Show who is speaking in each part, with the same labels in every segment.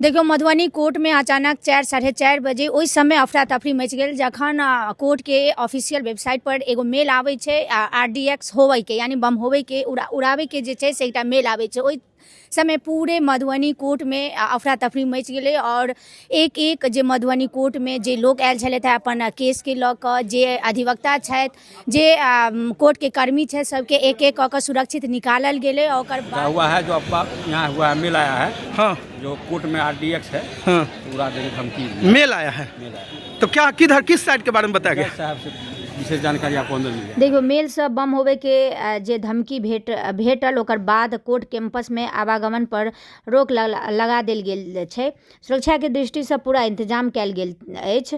Speaker 1: देखियौ, मधुबनी कोर्टमे अचानक 4, 4:30 बजे ओहि समय अफरा तफरी मचि गेल, जखन कोर्टके ऑफिशियल वेबसाइट पर एगो मेल आबै छै आरडीएक्स होबैके, यानी बम होबैके, उड़ाबैके जे छै से एकटा मेल आबै छै। ओहि समय पूरे मधुबनी कोर्टमे अफरा तफरी मचि गेलै आओर एक एक जे मधुबनी कोर्टमे जे लोक आयल छलथि हेँ अपन केसके लऽ कऽ, जे अधिवक्ता छथि, जे कोर्टके कर्मी छथि, सबके एक एक कऽ कऽ सुरक्षित निकालल गेलै। ओकर
Speaker 2: क्या हुआ है, जो अफवाह यहाँ हुआ है, मेल आया है जो कोर्ट में आरडीएक्स है, पूरा देने धमकी।
Speaker 3: मेल आया है?
Speaker 2: मेल आया है।
Speaker 3: तो क्या, किधर, किस साइड के बारे में बताया गया?
Speaker 2: जज साहब से विशेष जानकारी आपको अंदर मिल जाएगी।
Speaker 1: देखियौ, मेलसँ बम होबैके जे धमकी भेटल, ओकर बाद कोर्ट कैंपसमे आवागमन पर रोक लगा देल गेल छै। सुरक्षाके दृष्टिसँ पूरा इंतजाम कयल गेल अछि।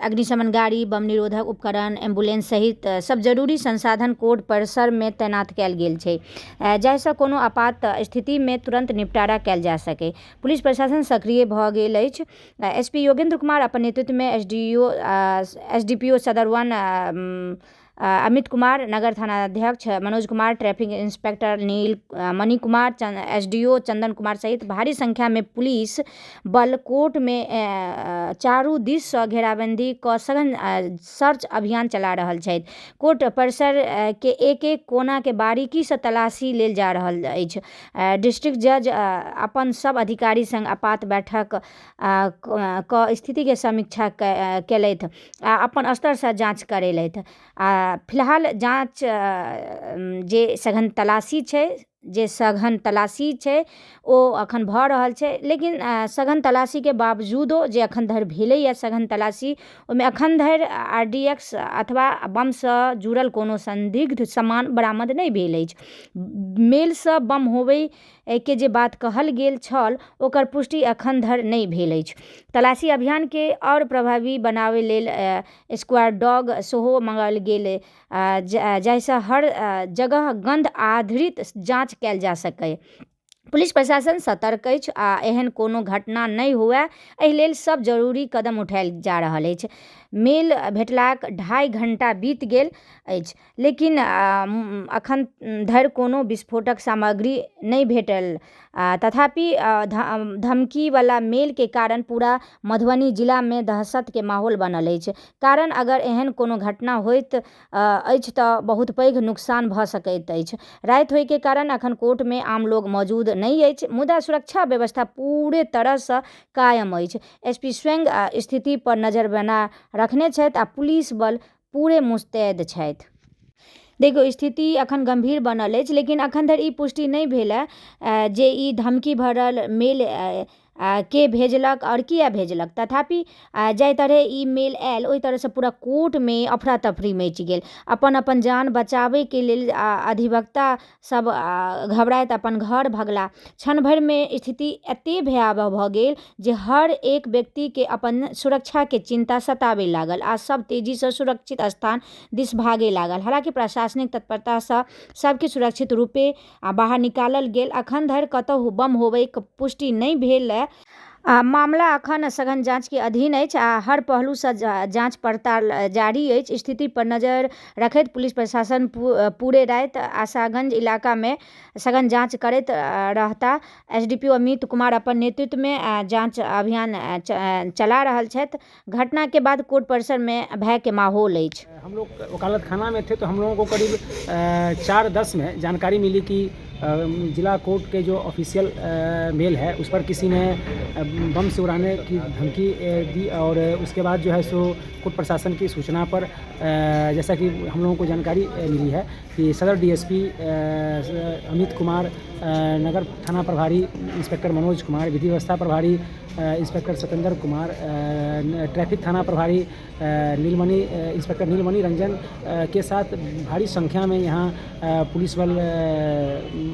Speaker 1: अग्निशमन गाड़ी, बम निरोधक उपकरण, एम्बुलेंस सहित सब जरूरी संसाधन कोर्ट परिसरमे तैनात कयल गेल छै, जाहिसँ कोनो आपात स्थितिमे तुरन्त निपटारा कयल जा सकै। पुलिस प्रशासन सक्रिय भऽ गेल अछि। एसपी योगेंद्र कुमार अपन नेतृत्वमे एसडीओ, एसडीपीओ सदर वन अमित कुमार, नगर थानाध्यक्ष मनोज कुमार, ट्रैफिक इंस्पेक्टर नील मणि कुमार, एसडीओ चंदन कुमार सहित भारी संख्यामे पुलिस बल कोर्टमे चारू दिससँ घेराबंदी कऽ सघन सर्च अभियान चला रहल छथि। कोर्ट परिसर के एक एक कोनाके बारीकीसँ तलाशी लेल जा रहल अछि। डिस्ट्रिक्ट जज अपन सब अधिकारी संग आपात बैठक कऽ स्थितिके समीक्षा केलथि आ अपन स्तरसँ जाँच करेलथि। आ फिलहाल जाँच जे सघन तलाशी छै, ओ अखन भऽ रहल छै। लेकिन सघन तलाशीके बावजूदो जे अखन धरि भेलैए सघन तलाशी, ओहिमे अखन धरि आरडीएक्स अथवा बमसँ जुड़ल कोनो संदिग्ध सामान बरामद नहि भेल अछि। मेलसँ बम होबै के जे बात कहल गेल छल, ओकर पुष्टि अखन धरि नहि भेल अछि। तलाशी अभियानके आओर प्रभावी बनाबै लेल स्क्वाड डॉग सेहो मंगाओल गेल, जाहिसँ हर जगह गंध आधारित जाँच कयल जा सकै। पुलिस प्रशासन सतर्क अछि आ एहन कोनो घटना नहि हुए, एहि लेल सब जरूरी कदम उठायल जा रहल अछि। मेल भेटलाक 2.5 घंटा बीत गेल अछि, लेकिन अखन धरि कोनो विस्फोटक सामग्री नहि भेटल। तथापि धमकी वाला मेल के कारण पूरा मधुबनी जिलामे दहशतके माहौल बनल अछि, कारण अगर एहन कोनो घटना होइत अछि तऽ बहुत पैघ नुकसान भऽ सकैत अछि। राति होइके कारण अखन कोर्टमे आम लोग मौजूद नहि अछि, मुदा सुरक्षा व्यवस्था पूरे तरहसँ कायम अछि। एसपी स्वयं स्थिति पर नजर बना रखने छथि आ पुलिस बल पूरे मुस्तैद छथि। देखियौ, स्थिति अखन गम्भीर बनल अछि, लेकिन अखन धरि ई पुष्टि नहि भेल है जे ई धमकी भरल मेल के भेजलक आओर किया भेजलक। तथापि जाहि तरहे ई मेल आयल, ओहि तरहसँ पूरा कोर्टमे अफरा तफरी मचि गेल। अपन अपन जान बचाबैके लेल अधिवक्ता सब घबराइत अपन घर भगला। क्षण भरिमे स्थिति एते भयावह भऽ गेल जे हर एक व्यक्तिके अपन सुरक्षाके चिन्ता सताबै लागल आ सब तेजीसँ सुरक्षित स्थान दिस भागे लागल। हालाँकि प्रशासनिक तत्परतासँ सबके सुरक्षित रूपे आ बाहर निकालल गेल। अखन धरि कतहु बम होबैके पुष्टि नहि भेल है। मामला अखन सघन जाँचके अधीन अछि आ हर पहलूसँ जाँच पड़ताल जारी अछि। स्थिति पर नजर रखैत पुलिस प्रशासन पूरे राति आशागंज इलाकामे सघन जाँच करैत रहता। एसडीपीओ अमित कुमार अपन नेतृत्वमे जाँच अभियान चला रहल छथि। घटनाके बाद कोर्ट परिसरमे भयके माहौल अछि।
Speaker 4: हम लोग वकालत खाना में थे, तो हम लोगों को करीब 4:10 में जानकारी मिली कि जिला कोर्ट के जो ऑफिशियल मेल है, उस पर किसी ने बम से उड़ाने की धमकी दी और उसके बाद जो है सो कोर्ट प्रशासन की सूचना पर, जैसा कि हम लोगों को जानकारी मिली है कि सदर डीएसपी अमित कुमार, नगर थाना प्रभारी इंस्पेक्टर मनोज कुमार, विधि व्यवस्था प्रभारी इंस्पेक्टर सत्येंद्र कुमार, ट्रैफिक थाना प्रभारी नीलमणि, इंस्पेक्टर नीलमणि रंजन के साथ भारी संख्या में यहाँ पुलिस बल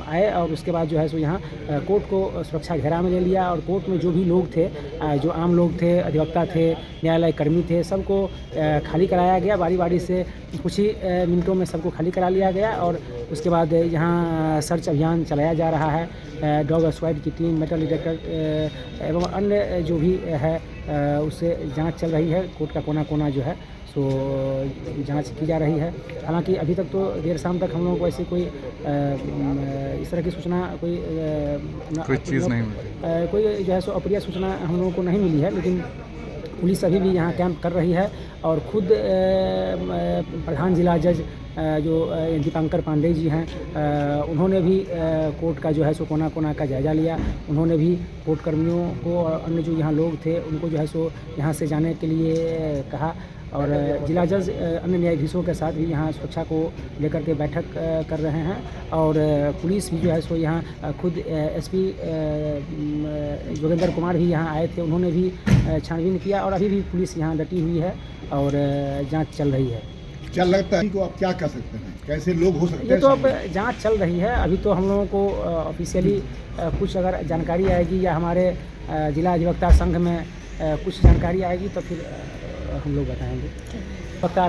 Speaker 4: आए और उसके बाद जो है सो यहाँ कोर्ट को सुरक्षा घेरा में ले लिया और कोर्ट में जो भी लोग थे, जो आम लोग थे, अधिवक्ता थे, न्यायालय कर्मी थे, सबको खाली कराया गया। बारी बारी से कुछ ही मिनटों में सबको खाली करा लिया गया और उसके बाद यहाँ सर्च अभियान चलाया जा रहा है। डॉग स्क्वाड की टीम, मेटल डिटेक्टर एवं अन्य जो भी है उससे जांच चल रही है। कोर्ट का कोना कोना जो है सो जांच की जा रही है। हालांकि अभी तक तो देर शाम तक हम लोगों को ऐसी कोई इस तरह की सूचना कोई
Speaker 5: कोई चीज़ नहीं मिली।
Speaker 4: कोई जो है सो अप्रिय सूचना हम लोगों को नहीं मिली है, लेकिन पुलिस अभी भी यहाँ कैंप कर रही है और खुद प्रधान जिला जज जो दीपांकर पांडे जी हैं, उन्होंने भी कोर्ट का जो है सो कोना कोना का जायजा लिया। उन्होंने भी कोर्ट कर्मियों को और अन्य जो यहाँ लोग थे उनको जो है सो यहाँ से जाने के लिए कहा और जिला जज अन्य न्यायाधीशों के साथ भी यहाँ सुरक्षा को लेकर के बैठक कर रहे हैं और पुलिस भी जो है सो यहाँ खुद एसपी योगेंद्र कुमार भी यहाँ आए थे, उन्होंने भी छानबीन किया और अभी भी पुलिस यहाँ डटी हुई है और जांच चल रही है।
Speaker 6: क्या लगता है को आप क्या कर सकते हैं, कैसे लोग हो सकते
Speaker 4: ये
Speaker 6: हैं
Speaker 4: तो अब
Speaker 6: शामिल?
Speaker 4: जांच चल रही है। अभी तो हम लोगों को ऑफिशियली कुछ अगर जानकारी आएगी या हमारे जिला अधिवक्ता संघ में कुछ जानकारी आएगी तो फिर हम लोग बताएंगे। पक्का।